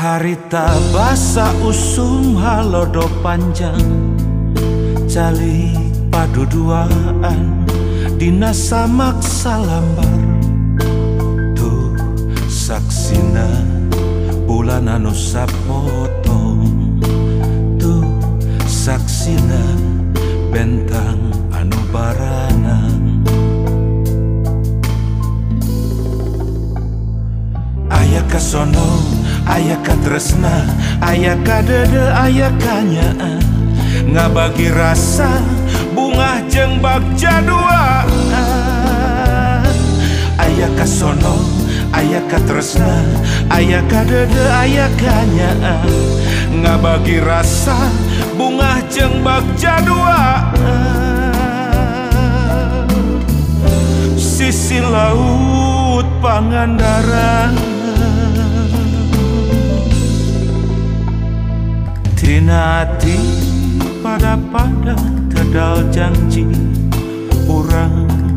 Harita basa usum halodo panjang calik paduduaan dina samak salambar tuh saksina bulan anu sapotong tuh saksina bentang anu baranang. Aya kasono, aya katresna, aya kadede, aya kanyaa, ngabagi rasa bungah jeung bagja duaan. Aya kasono, aya katresna, aya kadede, aya kanyaa, ngabagi rasa bungah jeung bagja duaan. Sisi laut Pangandaran tina ati pada-pada tedal janji urang.